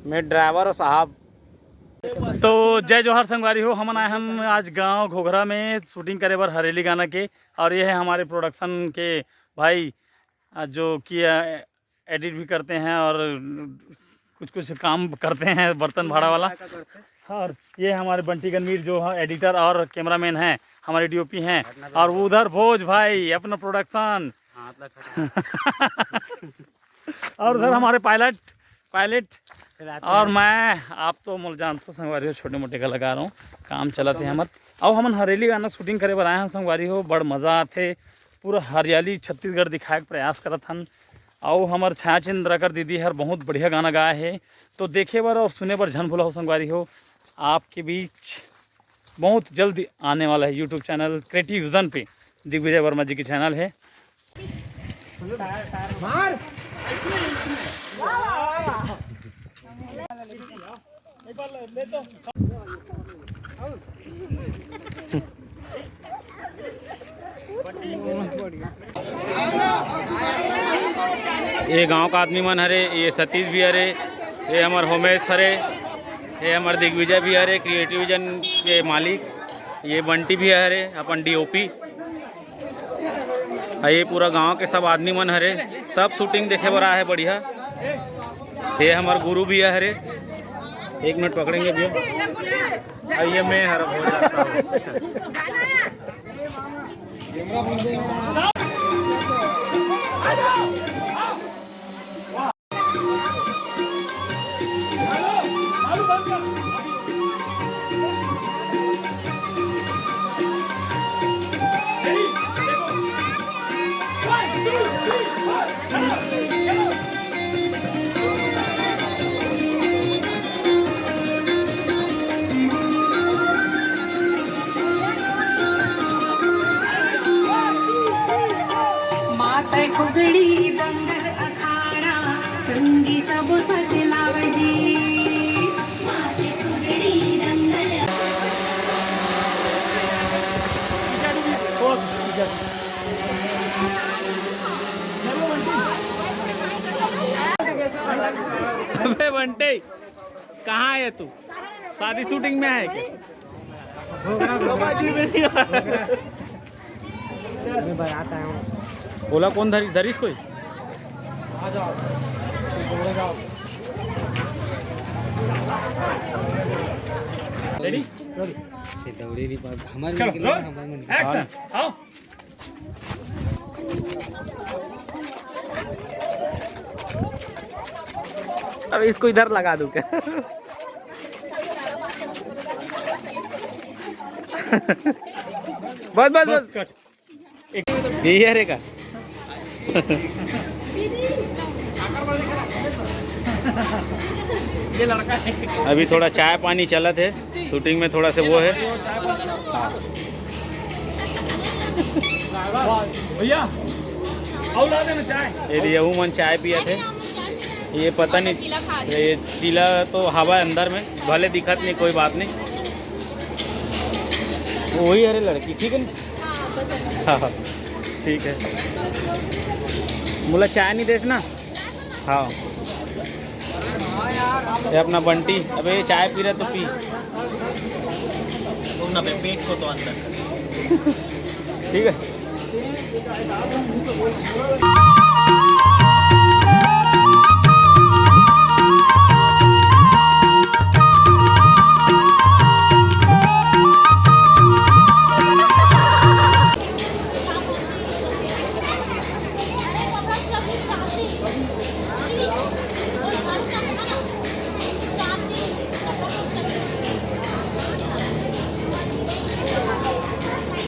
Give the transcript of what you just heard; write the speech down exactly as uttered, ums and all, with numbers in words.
मैं ड्राइवर हूँ साहब। तो जय जोहार संगवारी हो, हमन आए हन आज गांव घोघरा में शूटिंग करे बर हरेली गाना के। और ये है हमारे प्रोडक्शन के भाई, आ, जो कि आ, एडिट भी करते हैं और कुछ कुछ काम करते हैं बर्तन भाड़ा वाला। और ये हमारे बंटी गणवीर जो है एडिटर और कैमरामैन हैं, हमारे डीओपी हैं। और उधर भोज भाई अपना प्रोडक्शन। और उधर हमारे पायलट, पायलट। और मैं, आप तो मोला जानथो संगवारी हो, छोटे मोटे कलाकार हूँ, काम चलत हे हमर। अउ हमन हरेली गाना शूटिंग करे बर आए हन संगवारी हो, बड़ मजा आथे। पूरा हरियाली छत्तीसगढ़ दिखाए के प्रयास करत हन। अउ हमर छाया चंद्राकर दीदी हर बहुत बढ़िया गाना गाए हे, तो देखे बर और सुने बर झन भूलहू संगवारी हो। आपके बीच बहुत जल्द आने वाला है यूट्यूब चैनल क्रिएटिव विजन पे, दिग्विजय वर्मा जी के चैनल है। ये गांव का आदमी मन हरे, ये सतीश भी हरे, ये हमर होमेश हरे, ये हमर दिग्विजय भी हरे, क्रिएटिव विजन के मालिक। ये बंटी भी हरे, अपन डीओपी। आ ये पूरा गांव के सब आदमी मन हरे, सब शूटिंग देखे बर आए हे बढ़िया। ये हमर गुरु भी हरे, एक मिनट पकड़ेंगे भैया। आ ये मैं हर भोला साहब। माता कुगड़ी दंगल अखाड़ा, संगी सब सच लावजी। माता कुगड़ी दंगल। अबे बंटे, कहाँ है तू? शादी शूटिंग में है क्या? अरे भाई, आता है। ओला कौन धरी, धरीस कोई? रेडी? ये दौड़ी रही बात, हमारे चलो, मन के लिए, रोल, हमारे मन के लिए। एक्शन, आओ। अब इसको इधर लगा दूं क्या? बस, बस, बस, बस। कट। यही है रे का। ये लड़का है। अभी थोड़ा चाय पानी चलत है, शूटिंग में थोड़ा से वो है। हाँ। भैया, और ला देना चाय। ये दिया हूँ मन चाय पिया थे। ये पता नहीं, ये चीला तो हवा है अंदर में, भले दिखत नहीं, कोई बात नहीं। वही हरे लड़की, ठीक है ना? हाँ, हाँ, ठीक है। मोला चाय नहीं देस ना? हाँ। ये अपना बंटी, अबे ये चाय पी रहा तो पी। सुन ना बे, पेट को तो अंदर कर। ठीक है।